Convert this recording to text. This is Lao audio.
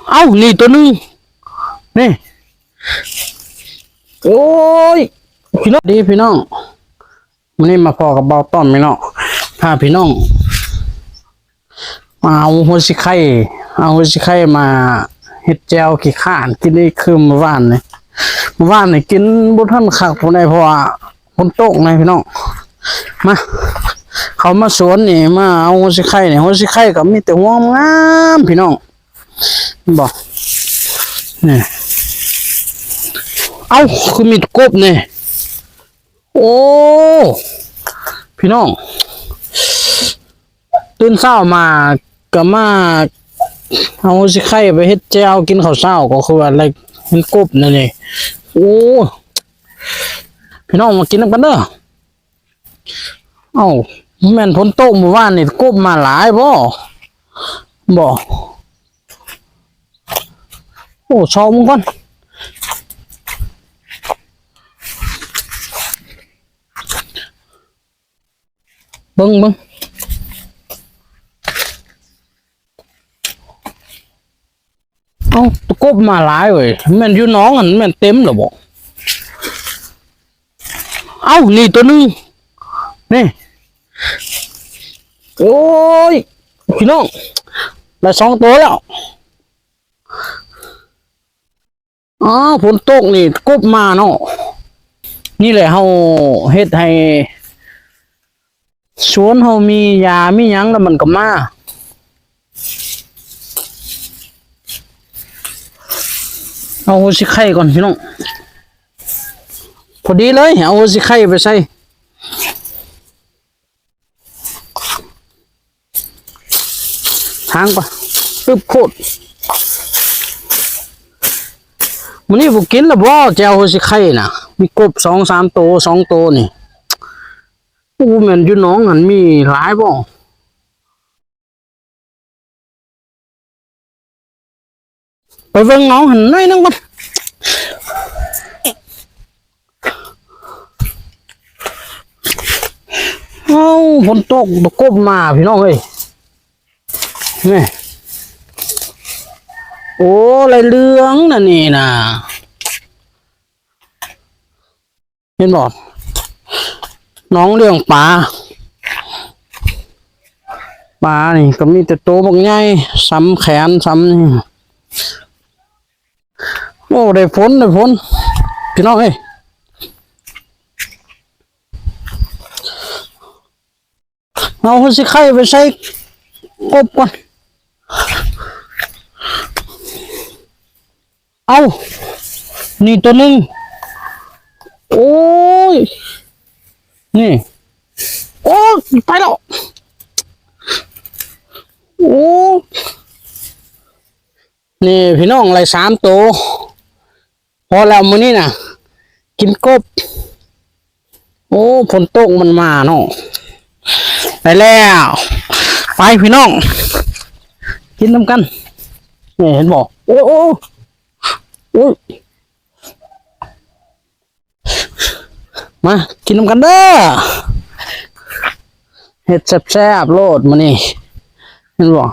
ເອົ້າ ນີ້ຕົວໜຶ່ງ ນີ້ ໂອ້ຍ ພີ່ນ້ອງ ດີພີ່ນ້ອງ ມື້ນີ້ມາພໍ້ກັບບ່າວຕ້ອມພີ່ນ້ອງ ພາພີ່ນ້ອງມາເອົາຫົວຊິໄຄ ເອົາຫົວຊິໄຄມາເຮັດແຈ່ວຂີ້ຄ້ານກິນອີກຄືມື້ວານນີ້ ມື້ວານນີ້ກິນບໍ່ທັນຄັກປານໃດ ເພາະວ່າ ຝົນຕົກນະພີ່ນ້ອງ ມາ ເຂົ້າມາສວນນີ້ ມາເອົາຫົວຊິໄຄນີ້ ຫົວຊິໄຄກໍມີແຕ່ຫົວງາມໆ ພີ່ນ້ອງ ເຫັນບໍ່ ນີ້ ເອົ້າ ຄືມີແຕ່ກົບນີ້ ໂອ້ ພີ່ນ້ອງ ຕື່ນເຊົ້າມາກໍມາເອົາຊິໄຄໄປເຮັດແຈ່ວກິນເຂົ້າເຊົ້າ ກໍຄືວ່າໄດ້ເຫັນກົບນັ້ນນີ້ ໂອ້ ພີ່ນ້ອງມາກິນນຳກັນເດີ ເອົ້າ ແມ່ນຝົນຕົກມື້ວານນີ້ ກົບມາຫຼາຍບໍ່ ບໍ່ ໂອ້ ຊອກເບິ່ງກ່ອນ ເບິ່ງ ເບິ່ງ ເອົ້າ ຕົວກົບມາຫຼາຍເວີຍ ແມ່ນຢູ່ໜອງຫັ້ນແມ່ນເຕັມແລ້ວບໍ່ ເອົ້າ ນີ້ຕົວໜຶ່ງ ນີ້ ໂອ້ຍ ພີ່ນ້ອງ ໄດ້ສອງຕົວແລ້ວ ອ້າວ ຝົນຕົກນີ້ກົບມາເນາະ ນີ້ແຫຼະເຮົາເຮັດໃຫ້ສວນເຮົາມີຫຍ້າມີຫຍັງແລ້ວມັນກໍມາ ເອົາຫົວຊິໄຄກ່ອນພີ່ນ້ອງ ພໍດີເລີຍ ເອົາຫົວຊິໄຄໄປໃສ່ ທາງກ່ອນ ອຶບ ໂຄດ ມື້ນີ້ບໍ່ກິນລະບໍ່ ແຈ່ວຫົວຊິໄຄນະ ມີກົບສອງສາມໂຕ ສອງໂຕນີ້ ໂອ້ ແມ່ນຢູ່ໜອງຫັ້ນມີຫຼາຍບໍ່? ໄປເບິ່ງເອົາຫັ້ນໜ້ອຍໜຶ່ງກ່ອນ ເອົ້າ ຝົນຕົກ ຕະກົບມາພີ່ນ້ອງເອີຍ ນີ້ ໂອ້ ລາຍເຫຼືອງນະນີ້ນະ. ເຫັນບໍ່ ໜອງລ້ຽງປາ ປານີ້ກໍມີແຕ່ໂຕບັກໃຫຍ່ ສ່ຳແຂນສ່ຳນີ້ ໂອ້ ໄດ້ຝົນ ໄດ້ຝົນ ພີ່ນ້ອງເອີຍ ເອົາຫົວຊິໄຄໄປໃສ່ກົບກ່ອນ ເອົາ ນີ້ຕົວໜຶ່ງ ໂອ້ຍ ນີ້ ໂອ້ຍ ໄປແລ້ວ ໂອ້ຍ ນີ້ພີ່ນ້ອງ ໄດ້ສາມໂຕ ພໍແລ້ວມື້ນີ້ນະ ກິນກົບ ໂອ້ ຝົນຕົກມັນມາເນາະ ໄປແລ້ວ ໄປພີ່ນ້ອງ ກິນນຳກັນ ນີ້ເຫັນບໍ່ ໂອ້ຍ ໂອ້ຍ ໂອ້ຍ ມາກິນນຳກັນເດີ ເຮັດແຊບໆໂລດມື້ນີ້ ເຫັນບໍ່?